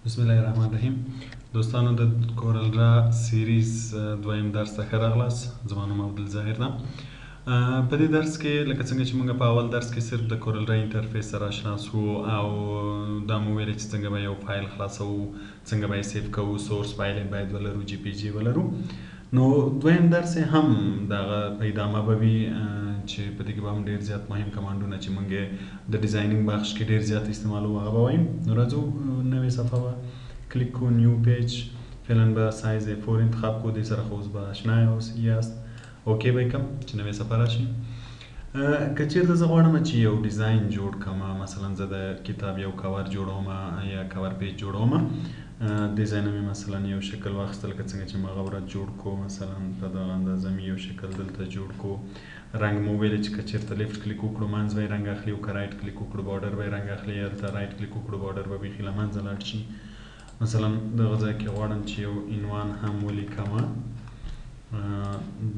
بسم الله الرحمن الرحیم. دوستانو، د CorelDRAW series دویم درس ته ښه راغلاست. زما نوم عبدالظاهر ده. په دې درس کې، لکه څنګه چې موږ په اول درس کې صرف د CorelDRAW interface سره آشنا شوو او دا مو ویل چې څنګه به یو فایل خلاصوو، څنګه به یې save کوو، source file یې باید ولرو، JPG ولرو. نو دویم درس یې هم دغه په ادامه به وي چې په دې کې به هم ډېر زیات مهم command ونه چې موږ یې د designing بخش کې ډېر زیات استعمالوو، هغه به وایم. نو راځو، نوې صفحه به کلیک کو، new page. فعلا به سایز A4 انتخاب کو، دې سره خو اوس به آشنا یاست. okay به یې کم چې نوې صفحه راشي. که چیرته زه غواړم چې یو design جوړ کړم، مثلا زه د کتاب یو کور جوړوم یا cover page جوړوم، دې ځای نه مې مثلا یو شکل واخیستل، لکه څنګه چې ما هغه ورځ جوړ کو، مثلا په دغه اندازه مې یو شکل دلته جوړ کو. رنګ مو ویلې چې که چیرته left click وکړو، منځ به یې رنګ اخلي، او که right click وکړو، border به یې رنګ اخلي، یا دلته right click وکړو، border به بیخي له منځه لاړ شي. مثلا دغه ځای کې غواړم چې یو عنوان هم ولیکم.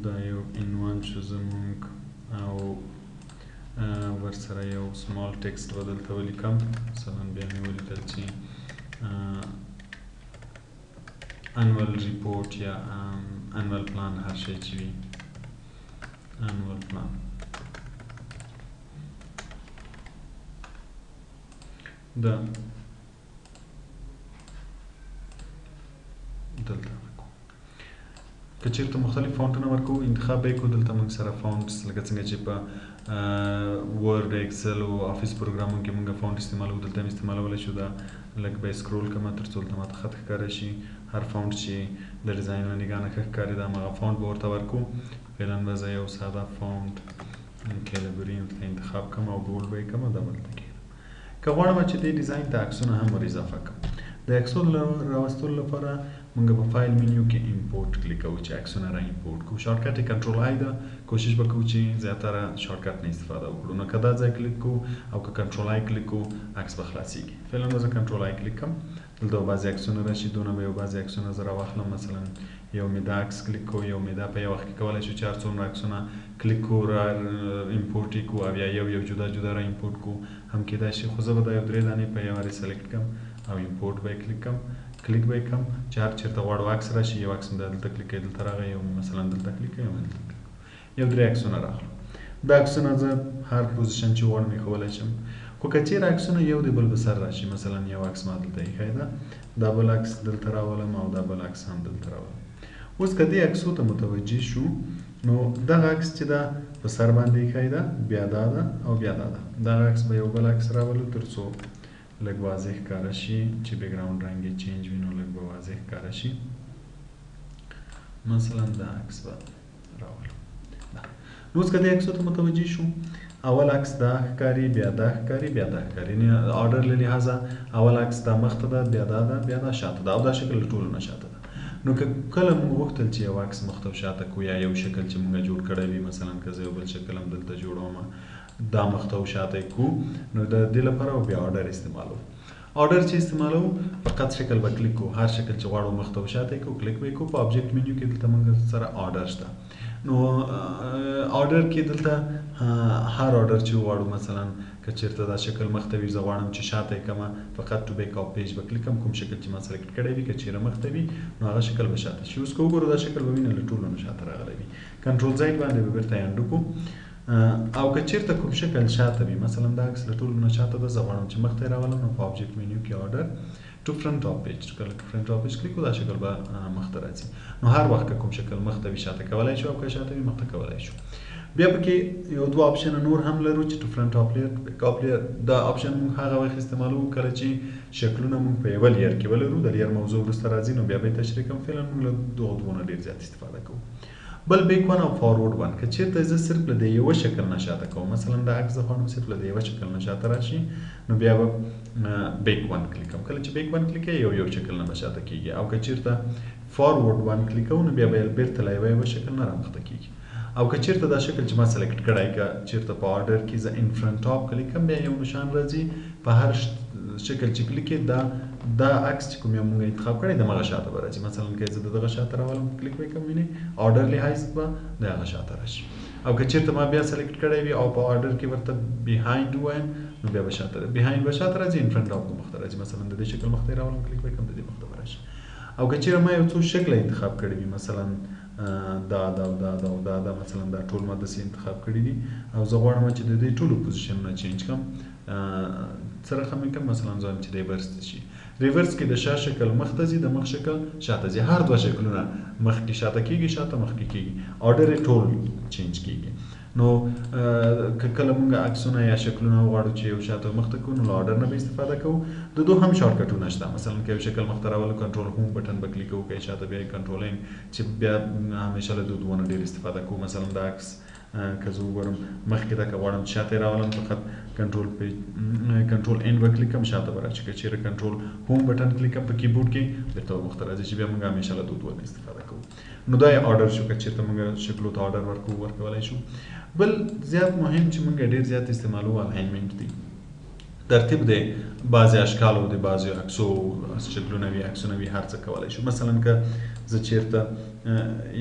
دا یو عنوان شو زموږ، او ورسره یو small text به دلته ولیکم. مثلا بیا مې ولیکل چې annual report یا annual plan، هر شی چې وي، annual plan. دا دلته که چیرته مختلف font ونه ورکوو، انتخاب به یې کړو. دلته موږ سره fonts، لکه څنګه چې په Word، Excel او Office پروګرامونو کې موږ font استعمالوو، دلته هم استعمالولی شو. دا لږ به یې scroll کړم تر څو دلته ماته خط ښکاره شي. هر font چې د design له نګاه نه ښه ښکاري، دا هماغه font به ورته ورکوو. فعلا به زه یو ساده font Calibri دلته انتخاب کړم او bold به یې کړم او دا به دلته کښېږدم. که غواړم چې دې design ته عکسونه هم ور اضافه کړم، د عکسونو راوستلو لپاره موږ په file menu کې import کلیک کوو چې عکسونه را import کړو. shortcut یې Control I ده. کوشش به کوو چې زیاتره shortcut نه استفاده وکړو. نو که دا ځای کلیک کوو او که Control I کلیک کوو، عکس به خلاصیږي. فعلا به زه Control I کلیک کړم، دلته به بعضې عکسونه راشي. دونه به یو بعضې عکسونه زه راواخلم. مثلا یو مې دا عکس کلیک کوو، یو مې دا. په یو وخت کې کولی شو چې هر څومره عکسونه کلیک کوو، را import یې کړو، او یا یو یو جدا جدا را import کړو هم کېدای شي. خو زه به دا یو درې دانې په یو وارې select کړم او import به یې کلیک کړم. کلیک به یې کړم چې هر چېرته غواړو عکس راشي. یو عکس مې دا دلته کلیک کړی، دلته راغی. یو مې مثلا دلته کلیک کړی، یو مې دلته کلیک کړو، یو درې عکسونه راغلو. دا عکسونه زه هر position چې وغواړم ایښولی شم. خو که چېرې عکسونه یو د بل په سر راشي، مثلا یو عکس ما دلته ایښی ده، دا بل عکس دلته راولم او دا بل عکس هم دلته راولم. اوس که دې عکسو ته متوجه شو، نو دغه عکس چې ده په سر باندې ایښی ده، بیا دا ده او بیا دا ده. دغه عکس به یو بل عکس راولو تر څو لږ واضح ښکاره شي چې background رنګ یې change وي، نو لږ به واضح ښکاره شي. مثلا دا عکس به راولو. نو اوس که دې عکسو ته متوجه شو، اول عکس دا ښکاري، بیا دا ښکاري، بیا دا ښکاري. یعنې order له لحاظه اول عکس دا مخته ده، بیا دا ده، بیا دا شاته ده، او دا شکل له ټولو نه شاته ده. نو که کله موږ غوښتل چې یو عکس مخته او شاته کړو یا یو شکل چې موږ جوړ کړی وي، مثلا که زه یو بل شکل هم دلته جوړوم، دا مخته او شاته یې کړو، نو د دې لپاره به بیا order استعمالوو. order چې استعمالوو، فقط شکل به کلیک کړو، هر شکل چې غواړو مخته او شاته یې کړو، کلیک به یې کړو. په object menu کې دلته موږ سره order شته. نو order کې دلته هر order چې وغواړو، مثلا که چېرته دا شکل مخته وي، زه غواړم چې شاته یې کړم، فقط to back of page به کلیک کړم. کوم شکل چې ما select کړی وي، که چېرې مخته وي، نو هغه شکل به شاته شي. اوس که وګورو، دا شکل به وینې له ټولو نه شاته راغلی وي. Control Z باندې به بېرته undo کړو. او که چېرته کوم شکل شاته وي، مثلا دا عکس له ټولو نه شاته ده، زه غواړم چې مخته یې راولم، نو په object menu کې order to front of page، کله to front of page کلیک کړو، دا شکل به مخته راځي. نو هر وخت که کوم شکل مخته وي، شاته کولای شو، او که شاته وي، مخته کولای شو. بیا پکې یو دوه option نور هم لرو چې to front of layer، to back of layer. دا option موږ هغه وخت استعمالوو کله چې شکلونه موږ په یوه layer کې ولرو. د layer موضوع وروسته راځي، نو بیا به یې تشریح کوم. فعلا موږ له دغو دوو نه ډېر زیات استفاده کوو. بل back one او forward one. که چېرته زه صرف له دې یوه شکل نه شاته کوم، مثلا دا عکس زه غواړم صرف له دې یوه شکل نه شاته راشي، نو بیا به back one کلیک کوم. کله چې back one کلیک کوي، یو یو شکل نه به شاته کېږي، او که چېرته forward one کلیک کوو، نو بیا به بېرته له یوه یوه شکل نه رامخته کېږي. او که چېرته دا شکل چې ما select کړی، که چېرته په order کې زه in front of کلیک کوم، بیا یو نشان راځي. په هر شکل چې کلیک کړې، دا عکس چې کوم یو مونږ انتخاب کړی، دمغه شاته به راځي. مثلا که زه د دغه شاته راولم، کلیک وکړم، وینئ order لحاظ به د هغه شاته راشي. او که چیرته ما بیا select کړی وي او په order کې ورته behind ووایم نو بیا به شاته behind به شاته راځي، in front of به مخته راځي. مثلا د دې شکل مخته یې راولم، کلیک به کوم، د دې مخته به راشي. او که چیرې ما یو څو شکله انتخاب کړي وي، مثلا دا دا دا دا دا دا، مثلا دا ټول ما داسې انتخاب کړي دي او زه غواړم چې د دې ټولو پوزیشنونه change کړم، څه رقم یې کړم؟ مثلا زه وایم چې reverse شي. reverse کې د شا شکل مخته ځي، د مخ شکل شاته ځي، هر دوه شکلونه مخکې شاته کېږي، شاته مخکې کېږي، order یې ټول change کېږي. نو که کله مونږ عکسونه یا شکلونه وغواړو چې یو شاته مخته کوو نو له order نه به استفاده کوو. د دوه هم shortcut ونه شته. مثلا که یو شکل مخته راولو control home button به کلیک کوو، که شاته بیا control end، چې بیا همیشه له دوه دوه نه ډېر استفاده کوو. مثلا دا عکس که زه وګورم مخکې ده، که غواړم چې شاته یې راولم فقط control end به کلیک کړم شاته به راشي. که چېرې control home button کلیک کړم په کیبورډ کې بېرته به مخته راځي، چې بیا موږ همیشه له دوه دوه نه استفاده کوو. نو دا یې order شو، که چېرته موږ شکلو ته order ورکوو ورکولی شو. بل زیات مهم چې موږ ډېر زیات استعمالوو alignment دی، ترتیب دی بعضې اشکالو د بعضې عکسو شکلونه وي، عکسونه وي، هر څه کولی شو. مثلا که زه چېرته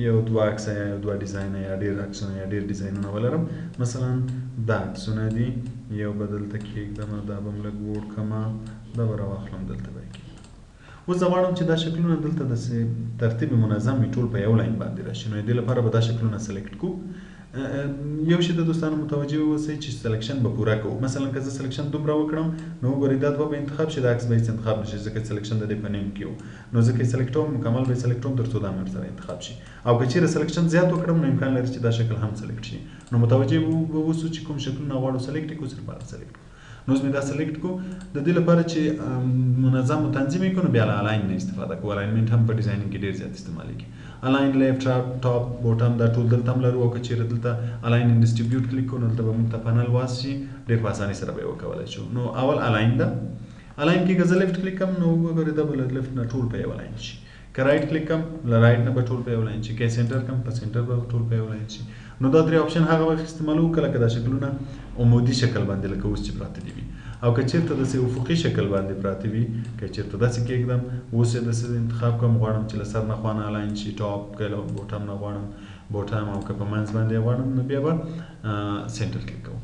یو دوه عکسه یا یو دوه ډیزاینه یا ډېر عکسونه یا ډېر ډیزاینونه ولرم، مثلا دا عکسونه دي، یو به دلته کېږدم، دا به م لږ ووړ کړم، دا به راواخلم دلته به یې کېږدم. اوس زه غواړم چې دا شکلونه دلته داسې ترتیب منظم وي، ټول په یو line باندې راشي، نو دې لپاره به دا شکلونه select کړو. یو شی ته دوستانو متوجه اوسئ چې selection به پوره کوو. مثلا که زه selection دومره وکړم نو وګورئ دا دوه به انتخاب شي، دا عکس به هېڅ انتخاب نه شي، ځکه selection د دې په نیم کې و، نو ځکه یې select کوم، مکمل به یې select کوم تر څو دا مې ورسره انتخاب شي. او که چیرې selection زیات وکړم نو امکان لري چې دا شکل هم select شي. نو متوجه به اوسو چې کوم شکلونه غواړو select کړو، صرف هغه select کړو. نو اوس مې دا select کړو. د دې لپاره چې منظم و تنظیم یې کړو نو بیا له align نه استفاده کوو. alignment هم په designing کې ډېر زیات استعمالېږي. align left، top، bottom دا ټول دلته هم لرو. او که چیرې دلته align and distribute کلیک کړو نو دلته به موږ ته panel واز شي، ډېر په اسانۍ سره به یې وکولی شو. نو اول align ده. align کې که زه left کلیک کړم نو وګورئ دا به له left نه ټول په یو line شي. که right کلیک کړم له right نه به ټول په یو line شي، که center کړم په center به ټول په یو line شي. نو دا درې option هغه وخت استعمالوو کله که دا شکلونه عمودي شکل باندې لکه اوس چې پراته دي وي، او که چیرته داسې افقي شکل باندې پراته وي، که چیرته داسې کېږدم اوس یې داسې انتخاب کوم، غواړم چې له سر نه خوا نه align شي، top که له bottom نه غواړم bottom، او که په منځ باندې غواړم نو بیا به center کلیک کوم.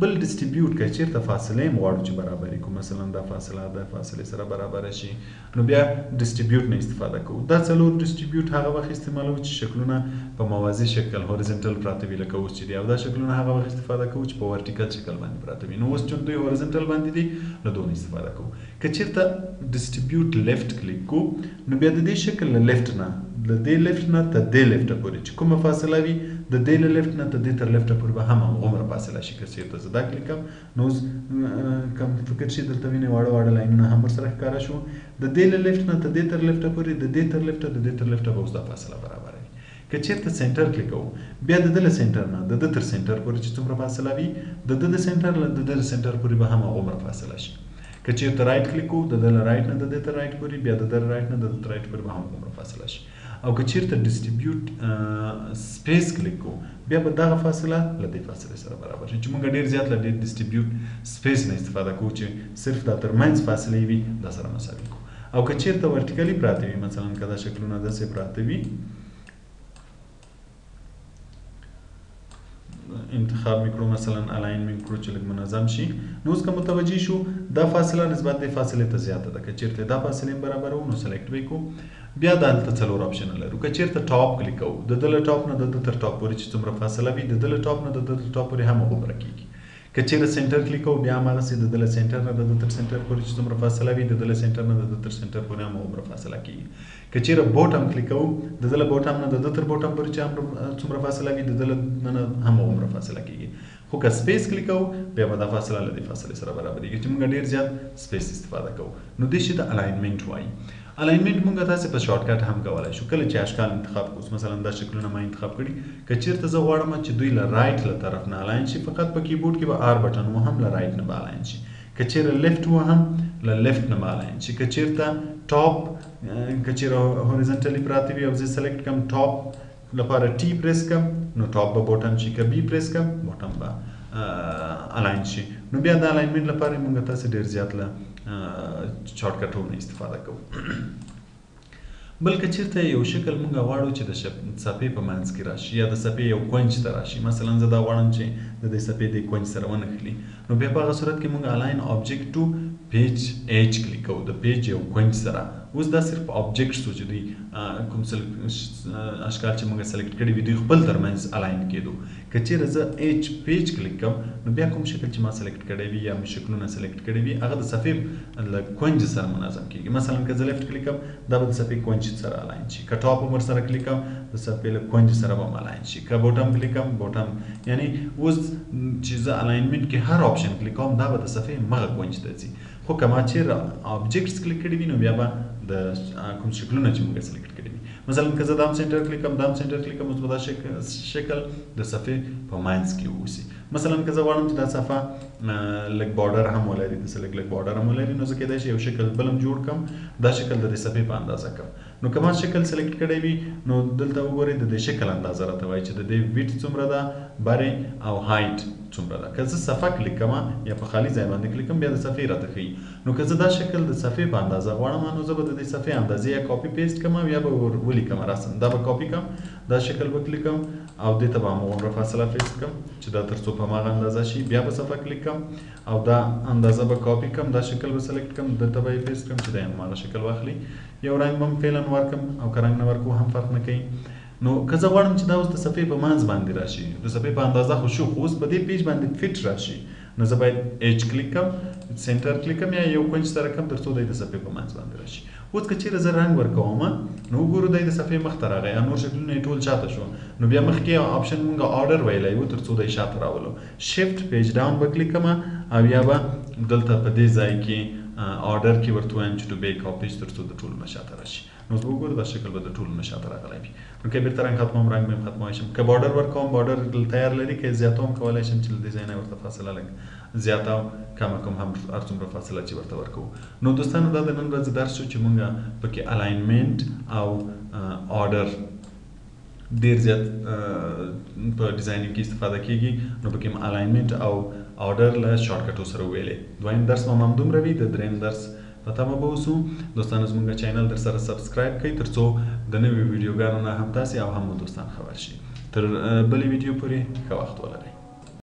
بل distribute، که چیرته فاصله هم غواړو چې برابرې کړو، مثلا دا فاصله دا فاصلې سره برابره شي نو بیا distribute نه استفاده کوو. دا څلور distribute هغه وخت استعمالوو چې شکلونه په موازي شکل horizontal پراته وي لکه اوس چې دي، او دا شکلونه هغه وخت استفاده کوو چې په vertical شکل باندې پراته وي. نو اوس چې دوی horizontal باندې دي له دوه نه استفاده کوو. که چیرته distribute left کلیک کوو نو بیا د دې شکل له left نه، له دې left نه تر دې left پورې چې کومه فاصله وي، د دې له left نه تر دې تر left پورې به هم همغومره فاصله شي. که چېرته زه دا کلیک کړم نو اوس کم فکر شي دلته وینئ واړه واړه line ونه هم ورسره ښکاره شو. د دې له left نه تر دې تر left پورې، د دې تر left، د دې تر left به اوس دا فاصله برابره وي. که چېرته center کلیک کوو بیا د ده له center نه د ده تر center پورې چې څومره فاصله وي، د ده د center له د ده له center پورې به هم هغومره فاصله شي. که چېرته right کلیک کوو د ده له right نه د دې تر right پورې، بیا د ده له right نه د ده تر right پورې به هم هغومره فاصله شي. او که چیرته distribute space کلیک کوو بیا به دغه فاصله له دې فاصلې سره برابر شي، چې موږ ډېر زیات له دې distribute space نه استفاده کوو چې صرف دا ترمنځ فاصلې وي دا سره مساوي کوو. او که چیرته vertically پراته وي، مثلا که دا شکلونه داسې پراته وي، انتخاب مې کړو، مثلا align مې کړو چې لږ منظم شي، نو اوس که متوجه شو دا فاصله نسبت دې فاصلې ته زیاته ده. که چیرته دا فاصلې هم برابروو نو select به یې کړو. بیا دا هلته څلور option لرو. که چیرته top کلیک کوو د ده له top نه د ده تر top پورې چې څومره فاصله وي، د ده له top نه د ده تر top پورې هم هغومره کېږي. که چیرته center کلیک کوو بیا هماغسې د ده له center نه د ده تر center پورې چې څومره فاصله وي، د ده له center نه د ده تر center پورې هم هغومره فاصله کېږي. که چیرته bottom کلیک کوو د ده له bottom نه د ده تر bottom پورې چې څومره فاصله وي، د ده له نه هم هغومره فاصله کېږي. خو که space کلیک کوو بیا به دا فاصله له دې فاصلې سره برابرېږي چې موږ ډېر زیات space استفاده کوو. نو دې شي ته alignment وایي. alignment موږ تاسې په shortcut هم کولای شو. کله چې اشکال انتخاب کړو، مثلا دا شکلونه ما انتخاب کړي، که چیرته زه غواړم چې دوی له right له طرف نه align شي، فقط په کیبورډ کې به R button وهم له right نه به align شي. که چیرته left وهم له left نه به align شي. که چیرته top، که چیرته horizontally پراته وي او زه select کړم top لپاره T press کړم نو top به bottom شي، که B press کړم bottom به align شي. نو بیا د alignment لپاره موږ تاسې ډېر زیات له shortcut ونه استفاده کوو. بل که چیرته یو شکل مونږ غواړو چې د صفحې په منځ کې راشي یا د صفحې یو کونج ته راشي، مثلا زه دا غواړم چې د دې صفحې د کونج سره ونښلي، نو بیا په هغه صورت کې مونږ align object to page edge کلیک کوو، د page یو کونج سره. اوس دا صرف object شو چې دوی کوم اشکال چې مونږ select کړي وي دوی خپل ترمنځ align کېدو. که چیرې زه edge page کلیک کوم نو بیا کوم شکل چې ما select کړی وي یا مې شکلونه select کړي وي هغه د صفحې له کونج سره منظم کېږي. مثلا که زه left کلیک کوم دا به د صفحې کونج سره align شي، که top هم ورسره کلیک کوم د صفحې له کونج سره به هم align شي، که bottom کلیک کوم bottom. یعنی اوس چې زه alignment کې هر option کلیک کوم دا به د صفحې مغه کونج ته ځي. خو که ما چیرې objects کلیک کړي وي نو بیا به د کوم شکلونه چې موږ select کړي وي، مثلا که زه دام center کلیک کوم دام center کلیک کوم اوس به دا شکل د صفحې په منځ کې اوسي. مثلا که زه غواړم چې دا صفحه لږ border هم ولري، داسې لږ لږ border هم ولري، نو زه کېدای شي یو شکل بل هم جوړ کړم، دا شکل د دې صفحې په اندازه کړم. نو که ما شکل select کړی وي نو دلته وګورئ د دې شکل اندازه راته وایي چې د دې width څومره ده، بری او height څومره ده. که زه صفحه کلیک کوم یا په خالي ځای باندې کلیک کوم بیا د صفحې راته ښیي. نو که زه دا شکل د صفحې په اندازه غواړم نو زه به د دې صفحې اندازې یا copy paste کوم یا به ولیکم رسم، دا به کاپي کوم، دا شکل به کلیک کوم او دې ته به همغومره فاصله paste کوم چې دا تر څو په هماغه اندازه شي. بیا به صفحه کلیک کوم او دا اندازه به کاپي کوم، دا شکل به select کوم، دلته به یې paste کوم چې دا یې هماغه شکل واخلي. یو رنګ به هم فعلا ورکم او که رنګ نه ورکو هم فرق نه کوي. نو که زه غواړم چې دا اوس د صفحې په منځ باندې راشي، د صفحې په اندازه خو شو، خو اوس په دې page باندې fit راشي، نو زه باید edge کلیک کوم، center کلیک کوم یا یو کنج سره کوم تر څو دی د صفحې په منځ باندې راشي. اوس که چیرې زه رنګ ورکوم نو وګورو دی د صفحې مخ ته راغی، نور شکلونه یې ټول شاته شو. نو بیا مخکې option مونږ order ویلی و تر څو دی شاته راولو. shift page down به کلیک کوم او یا به دلته په دې ځای کې order کې ورته وایم چې to back of page تر څو د ټولو نه شاته راشي. نو اوس به وګورو دا شکل به د ټولو نه شاته راغلی وي. نو که بیرته رنګ ختموم رنګ به یې ختمولی شم، که border ورکوم border تیار لري، که زیاتوم کولی شم چې له دې ځای نه ورته فاصله لږ زیاته او کمه کوم، هم هر څومره فاصله چې ورته ورکوو. نو دوستانو دا د نن ورځې درس شو چې مونږ پکې alignment او order ډیر زیات په designing کې استفاده کیږي، نو پکې alignment او order له shortcut و سره وویلې. دویم درس به هم همدومره وي، د دریم درس په تمه به اوسو. دوستانو زموږ channel در سره subscribe کړئ تر څو د نویو ویډیوګانو نه هم تاسې او هم مو دوستان خبر شي. تر بلې ویډیو پورې ښه وخت ولرئ.